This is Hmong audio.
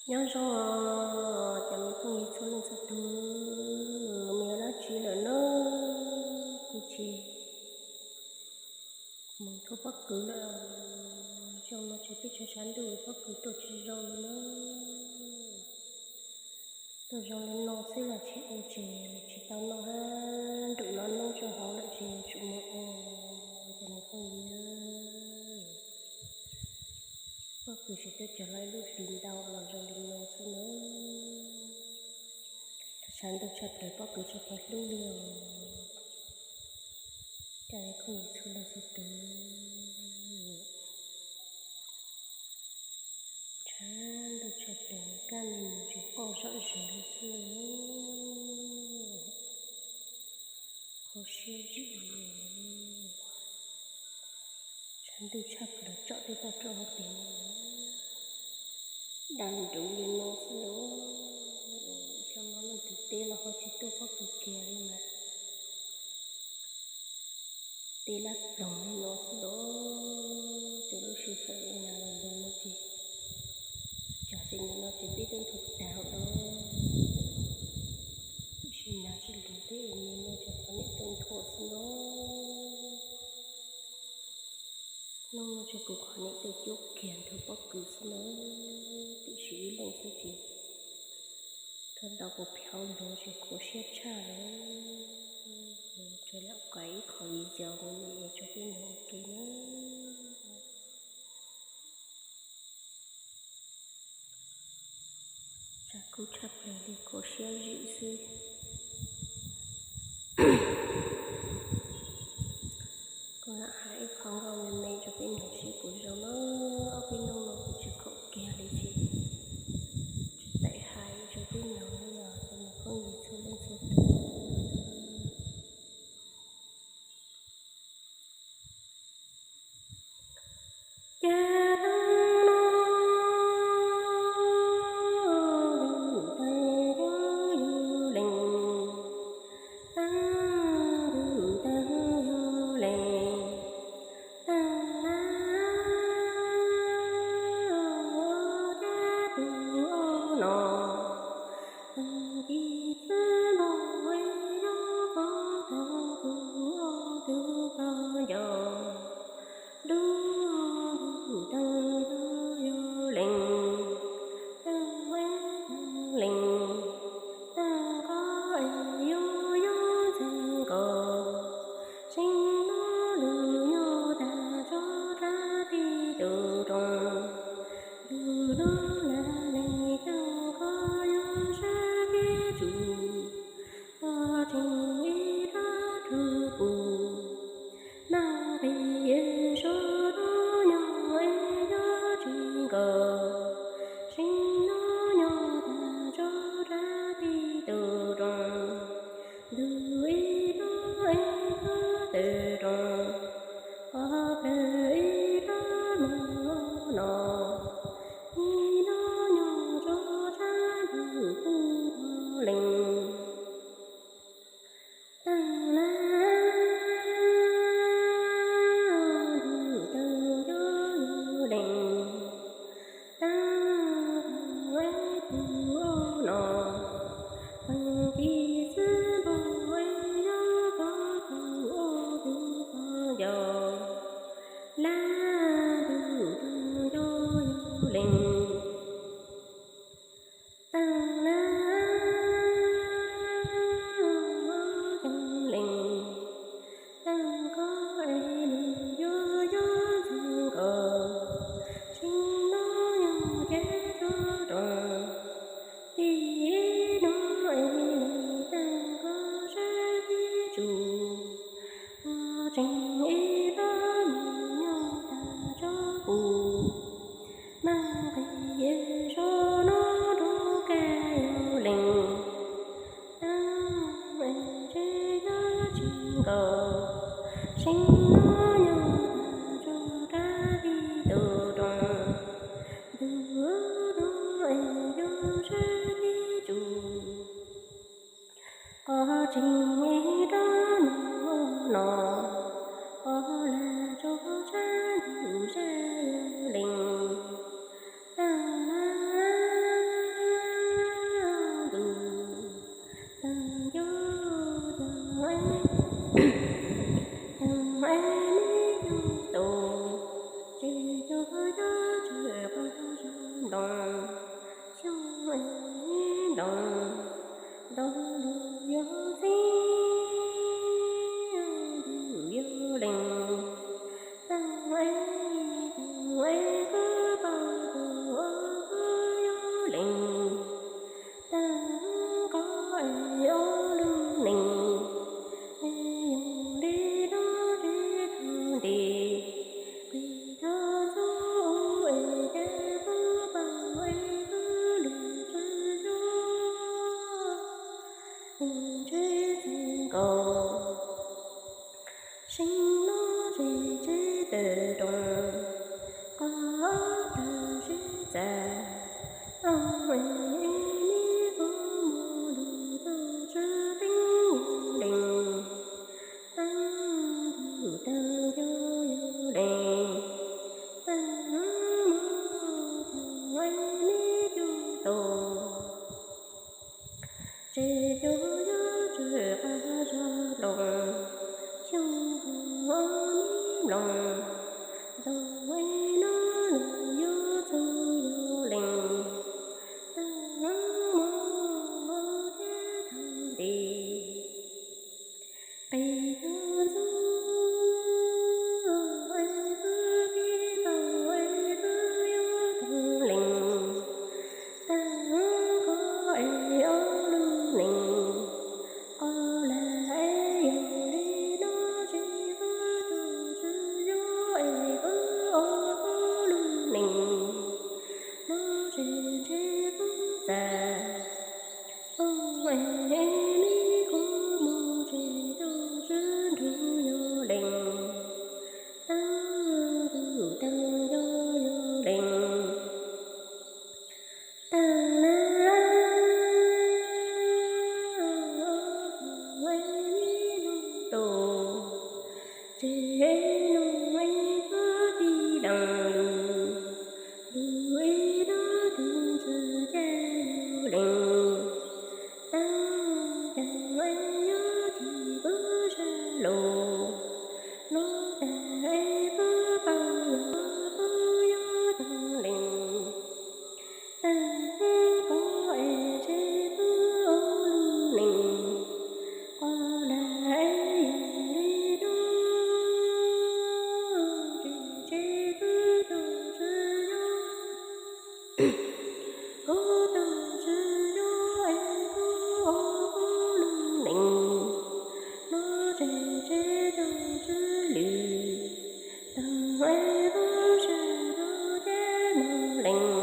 Nyob zoo os cov me phooj ywg txhua leej txhua tus, mus ua dab tsi lawm na? Kuv ces mus thauj pob kws lawm. Zoo no ces peb tshav tshav ntuj pob kws tuaj tsis zoo li na. Tuaj zoo li no xwb los tsis ua ces tsis tau noj hab, ntuj no noob tsaug hauv lawm ces yuav tsum mus ua. Cov me phooj ywg, pob kws tsis tuaj cog los ib lub hlis ntau los zoo li no xwb na. Tshav ntuj tshaj plaws pob kws tsis tau hlub li os. Cov me phooj ywg txhua leej txhua tus, tshav ntuj tshaj plaws kab me mus tsis quaj zom zaws li xwb. Kho siab zim li. Tshav ntuj tshaj plaws tsom tej toj roob hauv pes no, dag nruv li no xwb los. Xyoo no leej twg teb los ho tsis tuaj pob kws kiag li mas, teb lab ploog li no xwb los. Tej lub sij hawm nag los lug no ces, cog txij nim no ces peb twb nthuav tag lawm. Tiam sis nag tsis lug peb nim no ces qhov niam tuaj nthuav xwb los. Hnub no ces kuv qhov niam tuaj cuab kiag nthuav pob kws xwb na. Tiam sis ib leeg xwb ces thaum ntawd kuv pheej hauv nploog ces khuv siab tshaj lawm. Ces lam kov ib qho video mus rau peb mloog ua ke na. Tshav kub tshaj plaws li, khuv siab zim xwb. Kuv lam hais ib qho nkauj me me rau peb mloog seb puas zoo na. Ob peb hnub no kuv tsis khoom kiag li ces tsis tau hais rau peb mloog li os cov me phooj ywg txhua leej txhua tus. Ces taag no, taag yug leej, taag yug, taag yug leej, taag na, ces tug no, taag ci txwb npau es yog koj taag kuv ua tug koj nco. Dub dub taag yug leej, taag es taag leej, taag koj es yug yug ntxeev nkaus. Tseem no lug nyob taag tsob tshav tib tug rooj, lug lug lag leeg taag koj yog sab tib tsuj, pog tseem ib rab rug pum, noj qis zog no nyob es yog tsis nkaus. Tseem no nyob taag tsob tshav tib tug rooj, ntug ib rab es yog tawg rooj, pog plawg ib rab mog no. Ib no nyob tsob tshav ntug pug pog leej, taag na, ntug taag yug leej, taag es tug no, taag ci txwb npau es yog koj taag kuv ua tug koj nco. Lag tug taag yug leej, taag na, taag leej, taag koj es lug yug yug ntxeev nkaus. Tseem no nyob ces tsob rooj, tib no es lug taag koj sab tib tsuj, pog tseem ib rab mog nyob taag tsob pum, noj qis zog no rov kag yug leej, taag es tseem yog tsis nkaus. Tseem no nyob taag tsob tshav tib tug rooj, ntug no es yog sab tib tsuj, pog tseem ib rab mog no, pog lag tsob tshav ntug zaj yug leej, taag na, ntoo, xyoo es ntoos, ntoo lug yuav txheeb, ntoo yuav lees, taag es taag es kub paug ntoo yuav lees, taag qov es ob lug nees, es yog le nuav tsis tau ntes, qis cov ntxub es cov kub paug es kub lug tsi yuav, ntshe txheej nkaus. Seeb nub tsis ntsib tawm roos, qov tawm sib txav, ob es neb kub moog lug tau tsi teeb yuav lees, taag tug taag cov yuav lees, taag moog taag es neb cug tau, tsis cug yuav tsi qab zog ntoos, xyoo hov neb mloog, ntoo es nub lug yuav txug yuav lees, taag moog cab tau ntes, qis cov ntxub es kub pib tau es kub yuav txug lees, taag qov es ob lug nees, qos lag es yog le nuav tsis kub tau tsi yuav es kub ob kub lug nees, nuav tsis ntsib kub txav, ob es neb kub moog tsis tau tsi nrug yuav lees, taag tug taag cov yuav lees, taag lag es neb lug tau, tsis nug es kub ci lees lug, lug es dab tug ntxhw caj yuav lees, taag caag es yuav tsis kub zag lug, nuav taag es kub paug los kub yuav taag lees, taag qov es ntsib kub ob lug nees, qos lag es yog le nuav tsis ntsib kub tau tsi yuav, kub tau tsi yuav es kub ob kub lug nees, nuav tsis ntsib tau tsi lwm, taag es kub zag lug cab moog lees,